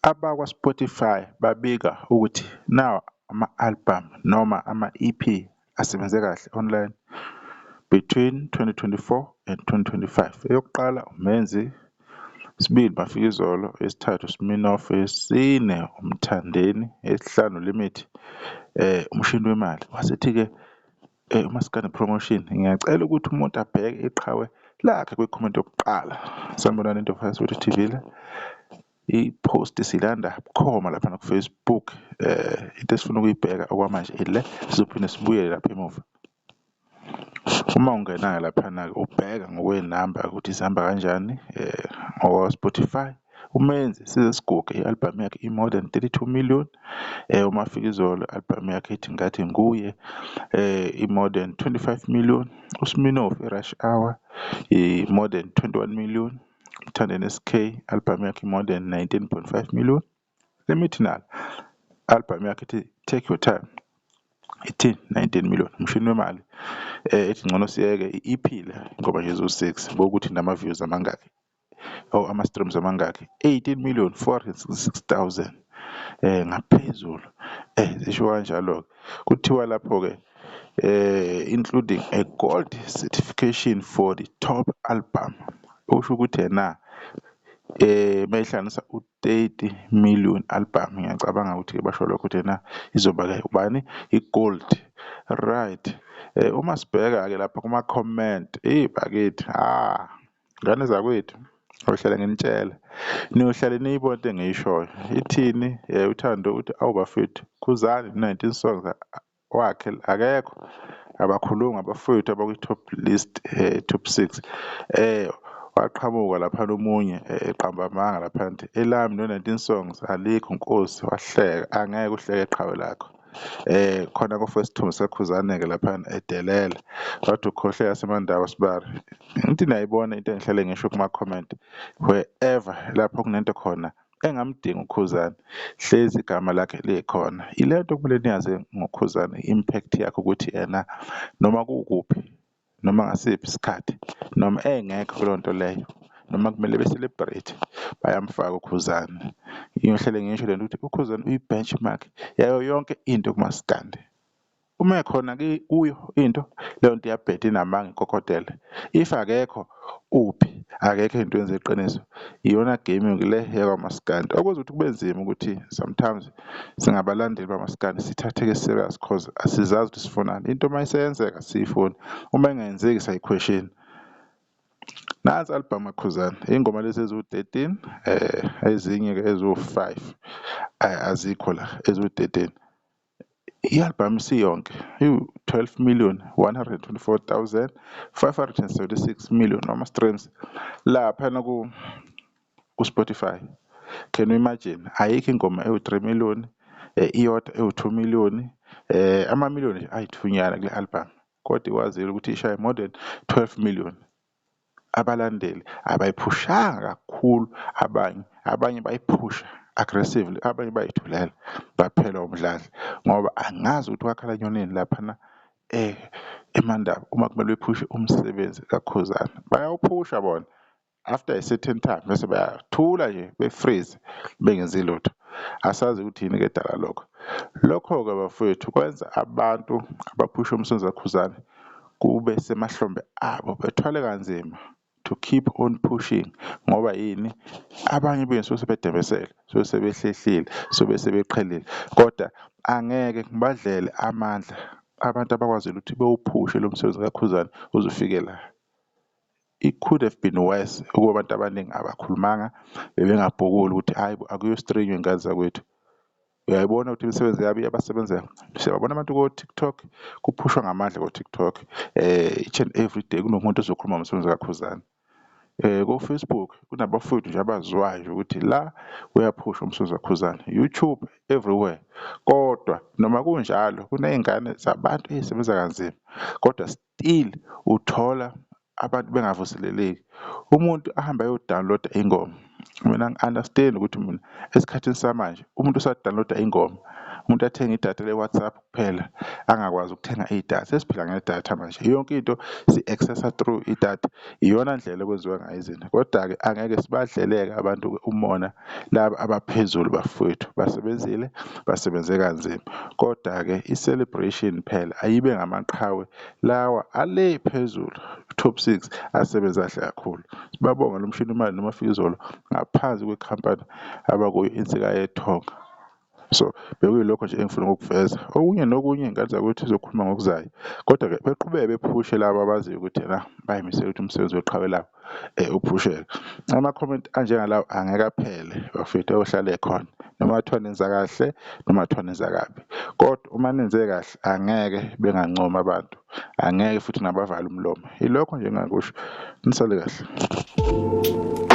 Abakwa-Spotify babika ukuthi nawa ama-albhamu noma ama-EP asebenze kahle online between 2024 and 2025. Eyokuqala, uMenzi, isibili, Mafikizolo, eyesithathu, Sminoff, eyesine, uMthandeni, eyesihlanu, Limit, Umshini Wemali. Wase ethi-ke uMaskandi Promotion, ngiyacela ukuthi umuntu abheke iqhawe lakhe kwi-comment yokuqala. Sanibonani, into Soweto TV le. I-post siyilanda bukhoma laphana ku-Facebook. Into esifuna ukuyibheka okwamanje ile, sizophinde sibuyele lapha emuva. Uma ungena-ke laphana-ke ubheka ngokwey'namba ukuthi zihamba kanjani ngokwa-Spotify. Umenzi size siguge i-album yakhe i-more than 32 million. UMafikizolo i-album yakhe ethi Ngathi Nguye i-more than 25 million. USminoff i-Rush Hour i-more than 21 million. Mthandeni SK album yakhe i-more than 19.5 million. Limit Nala album yakhe ethi Take Your Time ithi 19 million. Umshini Wemali ethi Ngcono Siyeke i-EP le ngoba nje ziwu-six, buka ukuthi inama-views amangaki or ama-streams amangaki, 18,466,000 ngaphezulu, zisho kanjalo-ke. Kuthiwa lapho-ke including a gold certification for the top album, okusho ukuthi ena mayihlanganisa u-30 million album, ngiyacabanga ukuthi-ke basho lokho ukuthi ena izoba-ke ubani i-gold, right? Uma sibheka-ke lapha kuma-comment, eyi bakithi, ha ngane zakwethu, ngohlala nginitshela, niyohlale niyibona into engiyishoyo ithini. Uthando uthi, awu bafethu, Khuzani 19 songs wakhe akekho, abakhulumi abafowethu abakwi-top list, top six. Waqhamuka laphana omunye eqamba amanga laphana ukuthi elami no-19 songs alikho, nkosi, wahleka, angeke uhleke qhawe lakho. Khona ko-first isithombe sikaKhuzane-ke laphana edelela, wathi ukhohlwe yaseMandaba sibari. Ngithi niyayibona into engihlale ngisho kuma-comment, wherever lapho kunento khona engamdingi uKhuzane, hlezi igama lakhe likhona. Ile nto okumele niyazi ngoKhuzane, i-impact yakhe ukuthi ena noma kukuphi, noma ngasiphi isikhathi, noma engekho kuleyo nto leyo, noma kumele be-celebrate, bayamfaka uKhuzane. Ngiyohlale ngisho lento ukuthi uKhuzane uyi-benchmark yayo yonke into kumaskandi. Uma ekhona kuyo into, leyo nto iyabheda, inamanga, ikokotele. If akekho uphi? Akekho ey'ntweni zeqiniso. Iyona game-ke le yakwaMaskandi okwenza ukuthi kube nzima ukuthi sometimes singabalandeli bamaskandi sithatheke serious, cause asizazi ukuthi sifunani. Into uma iseyenzeka siyifune, uma ingenzeki siyayi-question-a. Nansi i-album kaKhuzani, iy'ngoma lezi eziwu-13, ezinye-ke eziwu-5 azikho la, eziwu-13. I-album isiyonke iwu-12,124,576 million wama-streams laphana ku-Spotify. Can you imagine? Ayikho ingoma ewu-3 million, iyodwa ewu-2 million, amamiliyoni nje ayithunyana kule album, kodwa ikwazile ukuthi ishaye more than 12 million. Abalandeli abayiphushanga kakhulu abanye, abanye bayiphusha aggressively, abanye bayithulela baphela umdlandla ngoba angazi ukuthi kwakhala nyonini laphana eMandaba uma kumele bephushe umsebenzi kaKhuzani. Bayawuphusha bona after a certain time bese bayathula nje be-freeze bengenzi lutho. Asazi ukuthi yini-ke edala lokho. Lokho-ke bafowethu kwenza abantu abaphusha umsebenzi kaKhuzani kube semahlombe abo, bethwale kanzima to keep on pushing ngoba yini? Abanye benu suke sebedebesele, suke sebehlehlile, suke sebeqhelile, kodwa angeke ngibadlele amandla abantu abakwazile ukuthi bewuphushe lo msebenzi kaKhuzani uze ufike la. It could have been worse ukuba abantu abaningi abakhulumanga, bebengabhukuli ukuthi hhayi bo akuyo-stream-wa ngane zakwethu. Uyayibona ukuthi imisebenzi yabo iyabasebenzela. Siyababona abantu ko-TikTok, kuphushwa ngamandla ko-TikTok, each and every day kunomuntu ozokhuluma ngomsebenzi kaKhuzani. Ko-Facebook kunabafowethu nje abaziwayo nje ukuthi la uyaphushwa umsebenzi kaKhuzani, YouTube, everywhere. Kodwa noma kunjalo kuney'ngane zabantu ey'sebenza kanzima kodwa still uthola abantu bengavuseleleki. Umuntu ahambe ayo-download-a ingoma, mina angi-understand-i ukuthi mina esikhathini samanje umuntu usa-download-a ingoma Umuntu athenge idatha le-WhatsApp kuphela angakwazi ukuthenga idatha, sesiphila ngedatha manje yonke into si-access-a through idatha. Iyona ndlela ekwenziwa ngayo izinto, koda-ke angeke sibadlele-ke abantu umona laba abaphezulu bafowethu basebenzile, basebenze kanzima. Koda-ke i-celebration phela ayibe ngamaqhawe lawa ale phezulu top six asebenze kahle kakhulu. Sibabonge nomshini imali noMafikizolo ngaphansi kwekhampani abakuyo Insika Yethonga. So, bekuyilokho nje engifuna ukukuveza, okunye nokunye iy'ngane zakwethu sizokhuluma ngokuzayo. Kodwa-ke beqhubeke bephushe laba abaziyo ukuthi ena bay'misele ukuthi umsebenzi weqhawe labo uphusheke. Amakhomenti anjengalawa angeke aphele bafethu ayohlale ekhona noma ngathiwa nenza kahle noma ngathiwa nenza kabi, kodwa uma nenze kahle angeke bengancomi abantu, angeke futhi nabavale umlomo. Ilokho nje engingakusho, nisale kahle.